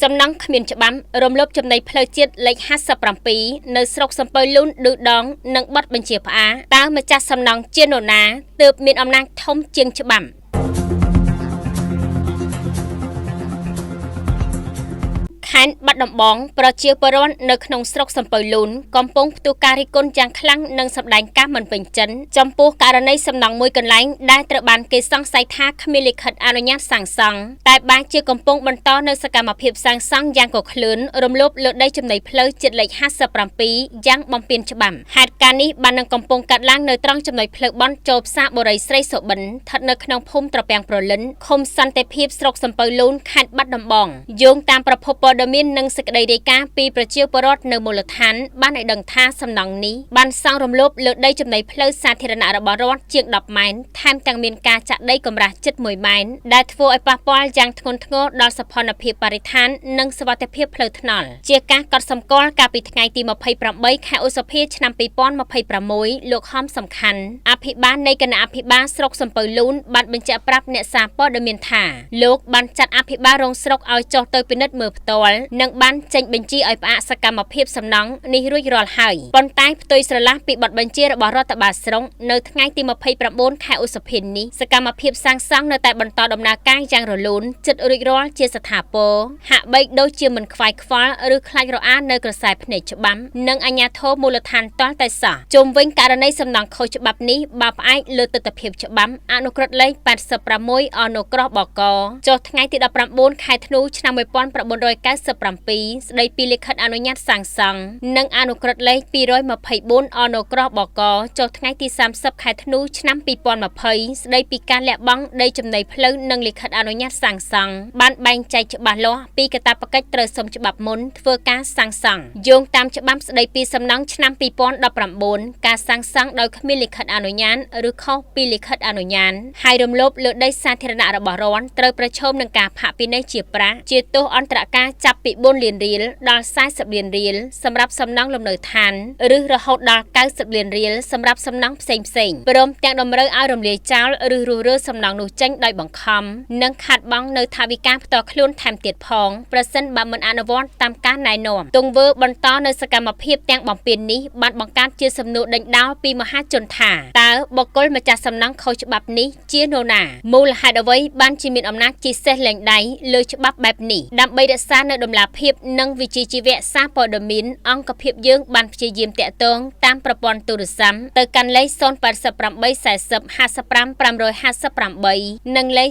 សំណង់គ្មានច្បាប់រំលោភចំណីផ្លូវជាតិលេខ57នៅស្រុកសំពៅលូនឌឺដងនិងបទបញ្ជាផ្អាតើម្ចាស់សំណង់ជានរណាទើបមានអំណាចធំជាងច្បាប់ខេត្តបាត់ដំបងប្រជាពលរដ្ឋនៅក្នុងស្រុកសំពៅលូនកំពុងផ្ទុះការរិះគន់យ៉ាងខ្លាំងនិងសម្ដែងការមិនពេញចិត្តចំពោះករណីសំណង់មួយកន្លែងដែលត្រូវបានគេសង្ស័យថាគ្មានលិខិតអនុញ្ញាតសាងសង់តែបែរជាកំពុងបន្តនៅសកម្មភាពសាងសង់យ៉ាងកក្លឿនរំលោភលើដីចំណីផ្លូវជាតិលេខ57យ៉ាងបំពានច្បាប់ហេតុការណ៍នេះបាននឹងកំពុងកាត់ឡើងនៅត្រង់ចំណុចផ្លូវបន់ចូលផ្សារបុរីស្រីសុបិនស្ថិតនៅក្នុងភូមិត្រពាំងប្រលិនឃុំសន្តិភាពស្រុកសំពៅលូនខេត្តបាត់ដំបងយោងតាមប្រភពព័ត៌មាននិងសេចក្តីរាយការណ៍ពីប្រជាពលរដ្ឋនៅមូលដ្ឋានបានឲ្យដឹងថាសំណង់នេះបានសង់រំលោភលើដីចំណីផ្លូវសាធារណៈរបស់រដ្ឋជាង10ម៉ែត្រថែមទាំងមានការចាក់ដីកម្រាស់ជិត1ម៉ែត្រដែលធ្វើឲ្យប៉ះពាល់យ៉ាងធ្ងន់ធ្ងរដល់សោភ័ណភាពបរិស្ថាននិងសុវត្ថិភាពផ្លូវថ្នល់ជាការកត់សម្គាល់កាលពីថ្ងៃទី28ខែឧសភាឆ្នាំ2026លោកហំសំខាន់អភិបាលនៃគណៈអភិបាលស្រុកសំពៅលូនបានបញ្ជាក់ប្រាប់អ្នកសារព័ត៌មានថាលោកបានចាត់អភិបាលរងស្រុកឲ្យចុះទៅពិនិត្យមើលផ្ទាល់និងបានចេញបញ្ជាឲ្យផ្អាកសកម្មភាពសំណង់នេះរួចរាល់ហើយប៉ុន្តែផ្ទុយស្រឡះពីបទបញ្ជារបស់រដ្ឋបាលស្រុកនៅថ្ងៃទី29ខែឧសភានេះសកម្មភាពសាងសង់នៅតែបន្តដំណើរការយ៉ាងរលូនជិតរួចរាល់ជាស្ថាពរហាក់បីដូចជាមិនខ្វាយខ្វល់ឬខ្លាចរអានៅក្រសែភ្នែកច្បាប់និងអាជ្ញាធរមូលដ្ឋានទាល់តែសោះជុំវិញករណីសំណង់ខុសច្បាប់នេះបើផ្អែកលើទិដ្ឋភាពច្បាប់អនុក្រឹត្យលេខ86អនុក្រោះបកចុះថ្ងៃទី19ខែធ្នូឆ្នាំ1997ស្ដីពីលិខិតអនុញ្ញាតសាងសង់និងអនុក្រឹត្យលេខ224អនុក្រោះបកចុះថ្ងៃទី30ខែធ្នូឆ្នាំ2020ស្ដីពីការលះបង់ដីចំណីផ្លូវនិងលិខិតអនុញ្ញាតសាងសង់បានបែងចែកច្បាស់លាស់ពីកាតព្វកិច្ចត្រូវសុំច្បាប់មុនធ្វើការសាងសង់យោងតាមច្បាប់ស្ដីពីសំណង់ឆ្នាំ2019ការសាងសង់ដោយគ្មានលិខិតអនុញ្ញាតឬខុសពីលិខិតអនុញ្ញាតហើយរំលោភលើដីសាធារណៈរបស់រដ្ឋត្រូវប្រឈមនឹងការផាកពិន័យជាប្រាក់ជាទោសអន្តរការចាប់ពី4លានរៀលដល់40លានរៀលសម្រាប់សំណង់លំនៅឋានឬរហូតដល់90លានរៀលសម្រាប់សំណង់ផ្សេងៗព្រមទាំងតម្រូវឲ្យរំលាយចោលឬរុះរើសំណង់នោះចេញដោយបង្ខំនិងខាតបង់នៅថវិកាផ្ទាល់ខ្លួនថែមទៀតផងប្រសិនបើមិនអនុវត្តតាមការណែនាំទង្វើបន្តនៅសកម្មភាពទាំងបំពាននេះបានបង្កើតជាសំណួរដេញដោលពីមហាជនថាតើបុគ្គលម្ចាស់សំណង់ខុសច្បាប់នេះជានរណាមូលហេតុអ្វីបានជាមានអំណាចជិះសេះលែងដៃលើច្បាប់បែបនេះដើម្បីរក្សានៅតម្លាភាពនិងវិជ្ជាជីវៈសារព័ត៌មានអង្គភាពយើងបានព្យាយាមតាក់ទងតាមប្រព័ន្ធទូរស័ព្ទទៅកាន់លេខ088 40 55 558និងលេខ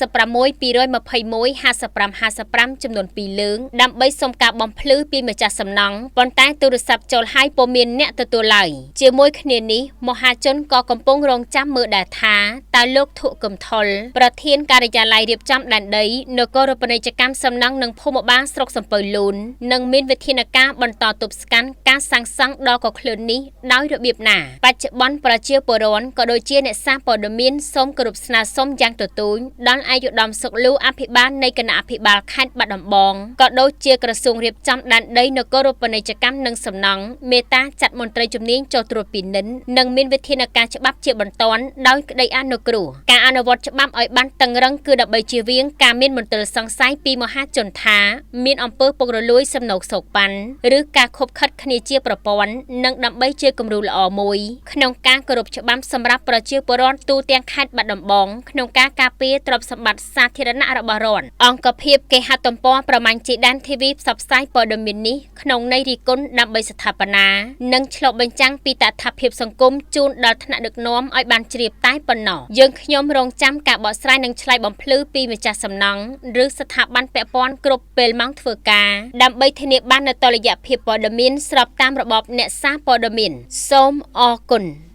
096 221 55 55ចំនួន2លើកដើម្បីសុំការបំភ្លឺពីម្ចាស់សំណង់ប៉ុន្តែទូរស័ព្ទចូលហើយពុំមានអ្នកទទួលឡើយជាមួយគ្នានេះមហាជនក៏កំពុងរងចាំមើលដែរថាតើលោកធុកឹមថុលប្រធានការិយាល័យរៀបចំដែនដីនគរពាណិជ្ជកម្មសំណង់និងភូមិបាលស្រុកសំពៅលូននឹងមានវិធានការបន្តទប់ស្កាត់ការសាងសង់ដ៏កក្លឿននេះដោយរបៀបណាបច្ចុប្បន្នប្រជាពលរដ្ឋក៏ដូចជាអ្នកសារព័ត៌មានសូមគោរពស្នើសុំយ៉ាងទទូចដល់ឯកឧត្តមសុកលូអភិបាលនៃគណៈអភិបាលខេត្តបាត់ដំបងក៏ដូចជាក្រសួងរៀបចំដែនដីនគរពាណិជ្ជកម្មនិងសំណង់មេត្តាចាត់មន្ត្រីជំនាញចូលត្រួតពិនិត្យនិងមានវិធានការច្បាប់ជាបន្ទាន់ដោយក្តីអនុគ្រោះការអនុវត្តច្បាប់ឲ្យបានតឹងរឹងគឺដើម្បីជៀសវាងការមានមន្ទិលសង្ស័យពីមហាជនថាមានអំពើពុករលួយសំណូកសូកប៉ាន់ឬការខົບខិតគ្នាជាប្រព័ន្ធនិងដើម្បីជាគំរូល្អមួយក្នុងការគោរពច្បាប់សម្រាប់ប្រជាពលរដ្ឋទូទាំងខេត្តបាត់ដំបងក្នុងការការពារទ្រព្យសម្បត្តិសាធារណៈរបស់រដ្ឋអង្គភាពគេហទំព័រប្រមាញ់ជីដាន TV ផ្សព្វផ្សាយព័ត៌មាននេះក្នុងន័យរិះគន់ដើម្បីស្ថាបនានិងឆ្លុះបញ្ចាំងពីតថភាពសង្គមជូនដល់ថ្នាក់ដឹកនាំឲ្យបានជ្រាបតែប៉ុណ្ណោះយើងខ្ញុំរងចាំការបកស្រាយនិងឆ្លើយបំភ្លឺពីម្ចាស់សំណង់ឬស្ថាប័នពាក់ព័ន្ធគ្រប់ពេលម៉ោងធ្វើការដើម្បីធានាបាននូវតុល្យភាពព័ត៌មានស្របតាមរបបអ្នកសារព័ត៌មានសូមអរគុណ។